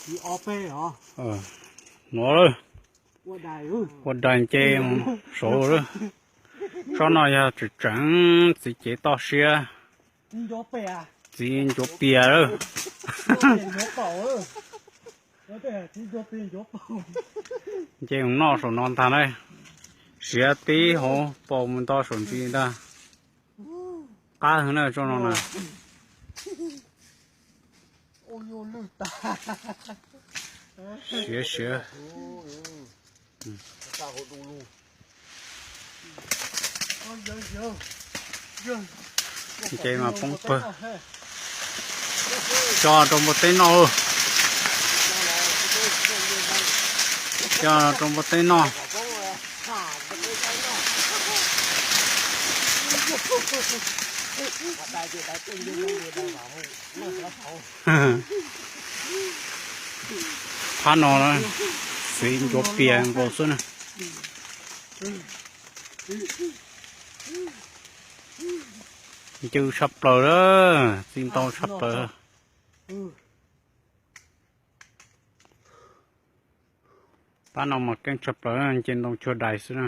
Nuav lawm, ua dais nce saud lawm. Tsob no yog tseem tseem txiv cev toj siab, txiv ncuav pias lawm. Nce mus noj saum no ntag na. Siav tib hauv paus mus nto saum ntsis ntag. Qab heev na tsob no na. Siav siav. Nce mas poob pawg. Tso rau npua teb noj. Tso rau npua teb noj. Phab no txiv ncuav pias nkaus xwb na. Ncw tshaj plaws lawm, txiv ntau tshaj plaws. Pab no mas keej tshaj plaws, nce ntoo cuag dais xwb na.